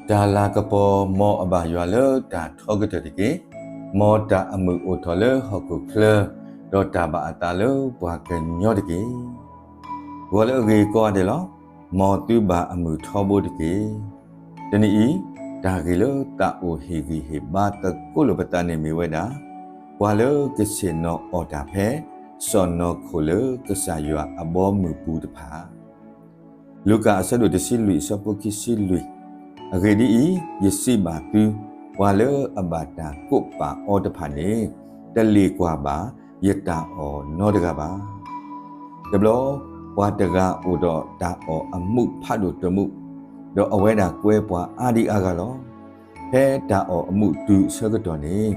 တၢ်လၤကပီၤ, မ်အဘၣ်ယွၤလၢတၢ်ထီကတၢၢ်တက့ၢ်. မ်တၢ်အမုာ်အိၣ်ထီၣ်လၢဟီၣ်ခိၣ်ချၢ, ဒီးတၢ်ဘၣ်အသးလၢပှၤကညီတက့ၢ်. ဂီၤလၢအဂ့ၤကိးဂၤဒဲးလီၤ. မ်သုဘၣ်အမုာ်ထီဘိတက့ၢ်. တနံၤအံၤ, တၢ်ဂ့ၢ်လၢသးအိၣ်ဟ့ၣ်ဂံၢ်ဟ့ၣ်ဘါသကိးလိာ်ပသးန့ၣ်မ့ၢ်ဝဲဒၣ်, ပှၤလၢကဆ့ၣ်နီၤအီၣ်တၢ်ဖဲ စီၢ်နီၤခိၣ်လၢကစၢ်ယွၤအဘီအမုၢ်ပူၤတဖၣ် လူၤကၣ်အဆၢဒိၣ်တဆံလွံၢ် အဆၢဖိခံဆံလွံၢ်, အဂ့ၢ်ဒ်အံၤ, ယစံးဘၣ်သု, ပှၤလၢအဘၣ်တၢ်ကိးပာ်အီၤတဖၣ်န့ၣ်, တလ့ၣ်ကွၢ်ဘၣ်ယတၢ်အီၣ်နီတဂၤဘၣ်. တဘျီ, ပှၤတဂၤအိၣ်ဒီးတၢ်အီၣ်အမူးဖးဒိၣ်တမူး, ဒီးအဝဲဒၣ်ကွဲပှၤအါဒံအါဂၤလီၤ. ဖဲတၢ်အီၣ်အမူးတုၤအဆၢကတီၢ်န့ၣ်,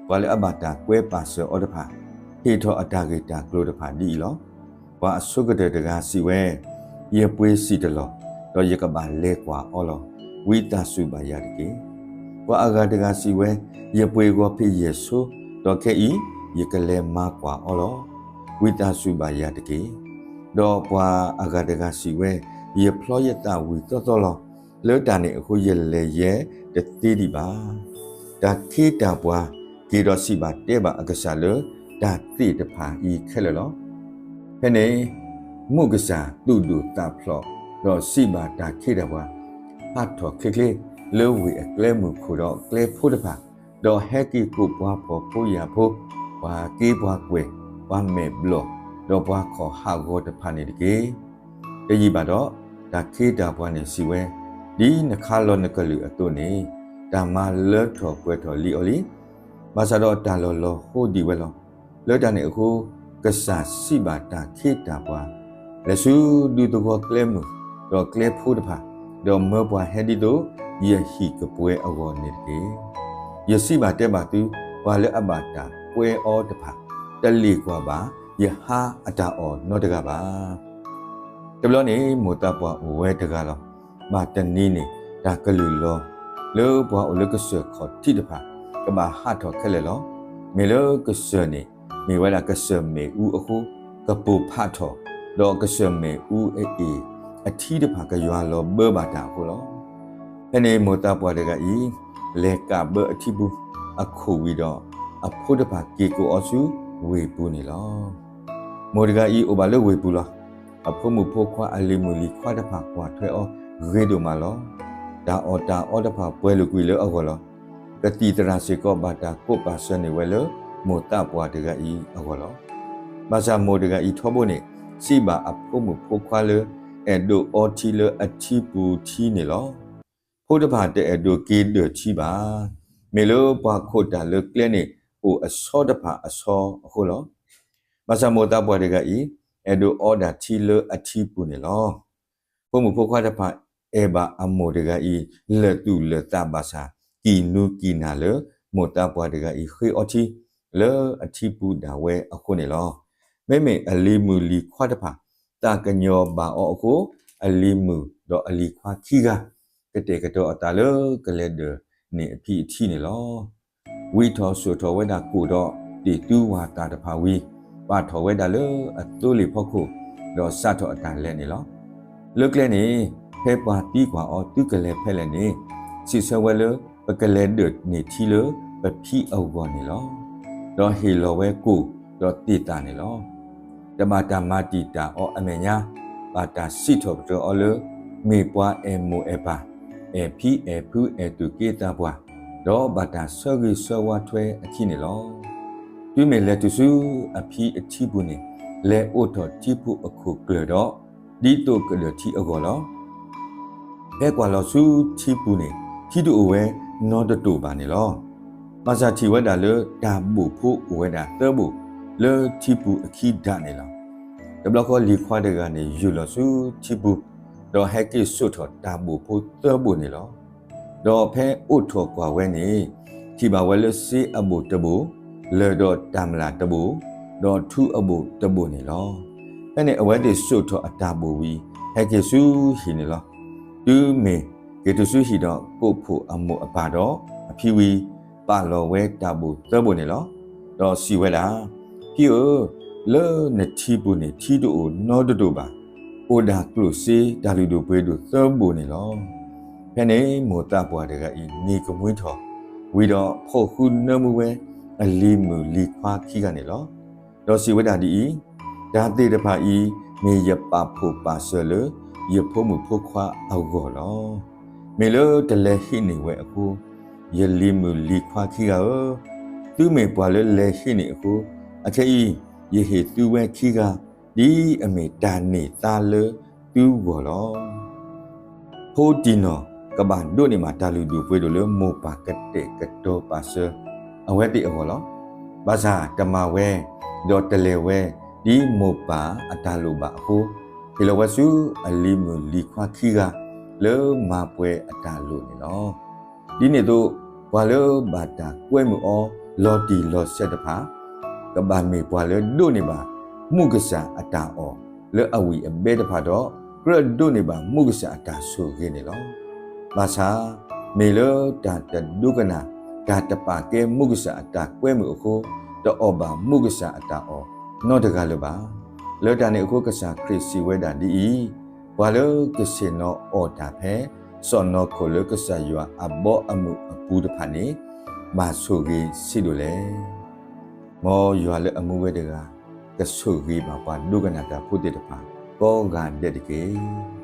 ပှၤလၢအဘၣ်တၢ်ကွဲပာ်စၢၤအီၤတဖၣ်, ဟ့ၣ်ထီၣ်အတၢ်ဂ့ၢ်တၢ်ကျိၤတဖၣ်ဒ်အံၤလီၤ. ပှၤအဆိကတၢၢ်တဂၤစံးဝဲ, ယပှ့ၤစံၣ်တလီၢ်, ဒီးယကဘၣ်လဲၤကွၢ်အီၤလီၤ. ဝံသးစူၤဘၣ်ယၤတက့ၢ်. ပှၤအဂၤတဂၤစံးဝဲ, ယပှ့ၤဂီၤဖံးယဲၢ်ဆိ, ဒီးခဲအံၤယကလဲၤမၤကွၢ်အီၤလီၤ. ဝံသးစူၤဘၣ်ယၤတက့ၢ်. ဒီးပှၤအဂၤတဂၤစံးဝဲ, ယဖျီယသးဝံၤသီသီလီၤ. လၢတၢ်န့ၣ်အဃိယလဲၤယဲတသ့ဒံးဘၣ်. တၢ်ခ့တၢ်ပှၤက့ၤဒီးစံးဘၣ်တဲဘၣ်အကစၢ်လၢတၢ်သ့ၣ်တဖၣ်အံၤခဲလၢာ်လီၤ. ဖဲန့ၣ် မုၢ်ကစၢ်သူၣ်ဒိၣ်သးဖျိး, ဒီးစံးဘၣ်တၢ်ခ့တၢ်ပှၤ, ဟးထီၣ်ချ့ချ့လၢဝ့ၢ်အကျဲမုၢ်ခိၣ်ဒီးကျဲဖိတဖၣ်, ဒီးဟဲက့ၤကိးပှၤဖှီၣ်ဖိယာ်ဖိ, ပှၤက့ပှၤကွဲၢ်, ပှၤမဲာ်ဘျီၣ်, ဒီးပှၤခီၣ်ဟးဂီၤတဖၣ်န့ၣ်တက့ၢ်. တယံာ်ဘၣ်ဒီး, တၢ်ခ့တၢ်ပှၤန့ၣ်စံးဝဲ, ဒ်နခးလီၤနကလုၢ်အသိးန့ၣ်, တၢ်မၤလၢထီၣ်ပှဲၤထီၣ်လံအီၤလံ. ဘၣ်ဆၣ်ဒီးတၢ်လီၢ်လီၤဟိဒံးဝဲလီၤ. လၢတၢ်န့ၣ်အဃိ, ကစၢ်စံးဘၣ်တၢ်ခ့တၢ်ပှၤ, လဲၤဆူဒူသဝီကျဲမုၢ်, ဒီးကျဲဖိတဖၣ်, ဒီးမၢပှၤဟဲဒ်သိးယဟံၣ်ကပှဲၤအဂီၢ်န့ၣ်တက့ၢ်. ယစံးဘၣ်တဲဘၣ်သု, ပှၤလၢအဘၣ်တၢ်ကွဲအီၤတဖၣ်, တလ့ၣ်ကွၢ်ဘၣ်ယဟါအတၢ်အီၣ်နီတဂၤဘၣ်. တဘျီန့ၣ်မိၢ်သးပှၢ်အိၣ်ဝဲတဂၤလီၤ. ဘၣ်တနံၤန့ၣ် တၢ်ကလုၢ်လီၤလၢပှၤအိၣ်လၢကစၢၢ်ခီၣ်ထံးတဖၣ် ကဘၣ်ဟးထီၣ်ခဲလၢာ်လီၤ. မ့ၢ်လၢကစၢၢ်န့ၣ် မ့ၢ်ဝဲဒၣ်ကစၢၢ်မ့ၣ်အူအဃိ ကပိၢ်ဖးထီၣ်, ဒီးကစၢၢ်မ့ၣ်အူအအ့ၣ်အထံတဖၣ်ကယွၤလီၤဘၢဘၣ်တၢ်အဃိလီၤ. ဖဲန့ၣ်မိၢ်သးပှၢ်တဂၤအံၤ လဲၤကးဘၢအထံပူၤအခိၣ်ဝံၤဒီး အဖိတဖၣ်က့ၤကိးအီၤဆူဝ့ၢ်ပူၤန့ၣ်လီၤ. မိၢ်တဂၤအံၤအိၣ်ဘၣ်လၢဝ့ၢ်ပူၤလီၤ. အဖိမုၣ်ဖိခွါအလံၤမုၣ်လံၤခွါတဖၣ်ကွၢ်ထွဲအီၤဂ့ၤဒိၣ်မးလီၤ. တၢ်အီၣ်တၢ်အီတဖၣ်ပှဲၤလိာ်ကွံာ်လၢအဂီၢ်လီၤ. ကသံၣ်သရၣ်စ့ၢ်ကီးဘၣ်တၢ်ကိးပာ်စၢၤန့ၢ်ဝဲလၢ မိၢ်သးပှၢ်တဂၤအံၤအဂီၢ်လီၤ. ဘၣ်ဆၣ်မိၢ်တဂၤအံၤထီဘိန့ၣ် စံးဘၣ်အဖိမုၣ်ဖိခွါလၢ အဲၣ်ဒိးအီထံလၢအထံပူၤထံန့ၣ်လီၤ. ဖိတဖၣ်တအဲၣ်ဒိးက့ၤဒၢၣ်ထံဘၣ်. မ့ၢ်လၢပှၤခိးတၢ်လၢကျဲန့ၣ် အိၣ်အဆီတဖၣ်အဆီအဃိလီၤ. ဘၣ်ဆၣ်မိၢ်သးပှၢ်တဂၤအံၤ အဲၣ်ဒိးအီဒၣ်ထံလၢအထံပူၤန့ၣ်လီၤ. ဖိမုၣ်ဖိခွါတဖၣ်အဲၣ်ဘၣ်အမိၢ်တဂၤအံၤ လၢာ်သူၣ်လၢာ်သးဘၣ်ဆၣ် ကံၢ်နူကံၢ်နၢ်လၢ မိၢ်သးပှၢ်တဂၤအံၤဃ့အီထံ လၢအထံပူၤဒၣ်ဝဲအဃိန့ၣ်လီၤ. မ့မ့ၢ်အလံၤမုၣ်လံၤခွါတဖၣ် သးကညီၤဘၣ်အီၤအဃိ အလံၤမုၣ်ဒီးအလံၤခွါခံဂၤ ကတဲာ်ကတီၤအသးလၢကလဲၤဒၢၣ်န့ၢ်အဖံအထံန့ၣ်လီၤ. ဝံထီၣ်စိာ်ထီၣ်ဝဲဒၣ်ကိၣ်ဒီး တ့ၢ်သူဝၢ်သၣ်တဖၣ်ဝံၤ ပာ်ထီၣ်ဝဲဒၣ်လၢအသိလ့ၣ်ဖီခိၣ် ဒီးစးထီၣ်အတၢ်လဲၤန့ၣ်လီၤ. လၢကျဲန့ၣ် ဖဲပှၤသံကွၢ်အီၤသုကလဲၤဖဲလဲၣ်န့ၣ် စံးဆၢဝဲလၢ ပကလဲၤဒၢၣ်န့ၢ်ထံလၢပဖံအဂီၢ်န့ၣ်လီၤ. ဒီးဟ့ၣ်လီၤဝဲကိၣ်ဒီးတ့ၢ်သၣ်န့ၣ်လီၤ. တဘၣ်တၢ်မၤတံာ်တာ်အီၤအမဲာ်ညါ, ဘၣ်တၢ်စံးထီၣ်ပတြၢၤအီၤလၢ မ့ၢ်ပှၤအဲၣ်မိၢ်အဲၣ်ပၢ်, အဲၣ်ဖံအဲၣ်ဖုအဲၣ်သူၣ်က့သးပှၢ်, ဒီးဘၣ်တၢ်ဆၢဂ့ၤဆၢဝါထွဲအခံန့ၣ်လီၤ. တုၤမ့ၢ်လဲၤတုၤဆူအဖံအထံပူၤန့ၣ် လဲၤအိးထီၣ်ထံဖိအခိၣ်ကျၢၢ်ဒီး ဒ်သိးကဒၢၣ်ထံအဂီၢ်လီၤ. ဖဲကွၢ်လီၤဆူထံပူၤန့ၣ် ထံတအိၣ်ဝဲနီတတိၢ်ဘၣ်န့ၣ်လီၤ. ဘၣ်ဆၣ်ထံၣ်ဝဲဒၣ်လၢတၢ်ဘိၣ်ဖိအိၣ်ဝဲဒၣ်သၢဘိၣ် လၢထံပူၤအခံဒၣ်န့ၣ်လီၤ. တဘျီဃီလံၤခွါတဂၤန့ၣ် ယူာ်လီၤဆူထံပူၤ, ဒီးဟဲက့ၤစိာ်ထီၣ်တၢ်ဘိၣ်ဖိသၢဘိၣ်န့ၣ်လီၤ. ဒီးဖဲအိးထီၣ်ကွၢ်ဝဲန့ၣ် ထံၣ်ဘၣ်ဝဲလၢစ့အဘိၣ်တဘိၣ်, လၢၢ်ဒီးတၢ်မျၢ်တဘိၣ်, ဒီးထူအဘိၣ်တဘိၣ်န့ၣ်လီၤ. ဖဲန့ၣ်အဝဲသ့ၣ်စိာ်ထီၣ်အတၢ်ဘိၣ်ဝံၤ ဟဲက့ၤဆူဟံၣ်န့ၣ်လီၤ. တုၤမ့ၢ်က့ၤတုၤဆူဟံၣ်ဒီး ကိးဖှိၣ်အမိၢ်အပၢ်ဒီးအဖံဝံၤ ပာ်လီၤဝဲတၢ်ဘိၣ်သၢဘိၣ်န့ၣ်လီၤ. ဒီးစံးဝဲဒၣ်, ဖံဧၢ, လၢနထံပူၤန့ၣ် ထံတအိၣ်နီတတိၢ်ဘၣ်. အိၣ်ဒၣ်ကျိၣ်စ့တၢ်လုၢ်ဒိၣ်ပှ့ၤဒိၣ်သၢဘိၣ်န့ၣ်လီၤ. ဖဲန့ၣ်မိၢ်သးပှၢ်တဂၤအံၤ နံၤကမှံထီၣ်, ဝံၤဒီးဖီၣ်ဃုနၢမူဝဲအလံၤမုၣ်လံၤခွါခံဂၤန့ၣ်လီၤ. ဒီးစံးဝဲဒၣ်ဒ်အံၤ, တၢ်သ့ၣ်တဖၣ်အံၤ မ့ၢ်ယပာ်ဖှိၣ်ပာ်စၢၤလၢ ယဖိမုၣ်ဖိခွါအဂီၢ်လီၤ. မ့ၢ်လၢတလဲၤဟံးန့ၢ်ဝဲအဃိ, ယလံၤမုၣ်လံၤခွါခံဂၤဧၢ, သုမ့ၢ်ပှၤလၢလဲၤဟံးန့ၢ်အဃိ, အခဲအံၤ ယဟ့ၣ်သုဝဲခံဂၤ ဒ်အမ့ၢ်တၢ်န့ၢ်သါလၢသုဂီၢ်လီၤ. ဖိတံၢ်နီၢ်ကဘၣ်ဒိးန့ၢ်ဘၣ်တၢ်လုၢ်ဒိၣ်ပှ့ၤဒိၣ်လၢမိၢ်ပၢ်ကတဲာ်ကတီၤပာ်စၢၤအဝဲသ့ၣ်အဂီၢ်လီၤ. ဘၣ်ဆၣ်တမၤဝဲ, ဒီးတလဲၤဝဲ ဒ်မိၢ်ပၢ်အတၢ်လိၣ်ဘၣ်အဃိ, ဟ့ၣ်လီၤဝဲဆူအလံၤမုၣ်လံၤခွါခံဂၤ လၢမၤပှဲၤအတၢ်လိၣ်န့ၣ်လီၤ. ဒ်န့ၣ်အသိး, ပှၤလၢဘၣ်တၢ်ကွဲမုာ်အီၤ လီၤတံၢ်လီၤဆဲးတဖၣ်, ကဘၣ်မ့ၢ်ပှၤလၢဒိးန့ၢ်ဘၣ် မုၢ်ကစၢ်အတၢ်အီၣ်လၢအဝံၣ်အဘဲတဖၣ်ဒီး ကြၢးဒိးန့ၢ်ဘၣ်မုၢ်ကစၢ်အတၢ်ဆိၣ်ဂ့ၤန့ၣ်လီၤ. ဘၣ်ဆၣ်, မ့ၢ်လၢတၢ်တဒိကနၣ် တၢ်တပာ်ကဲမုၢ်ကစၢ်အတၢ်ကွဲမုာ်အဃိ, တအီၣ်ဘၣ်မုၢ်ကစၢ်အတၢ်အီၣ်နီတဂၤလၢၤဘၣ်. လၢတၢ်န့ၣ်အဃိကစၢ်ခရံာ်စံးဝဲဒၣ်ဒ်အံၤ, ပှၤလၢကဆ့ၣ်နီၤအီၣ်တၢ်ဖဲ စီၣ်နီၤခိၣ်လၢကစၢ်ယွၤအဘီအမုၢ်အပူၤတဖၣ်န့ၣ်, ဘၣ်ဆိၣ်ဂ့ၤဆံးဒိၣ်လဲၣ်. မ်ယွၤလၢအမူဝဲတဂၤ ကဆိၣ်ဂ့ၤဘၣ်ပှၤဒိကနၣ်တၢ်ဖိသ့ၣ်တဖၣ် ကိးဂၤဒဲးတက့ၢ်.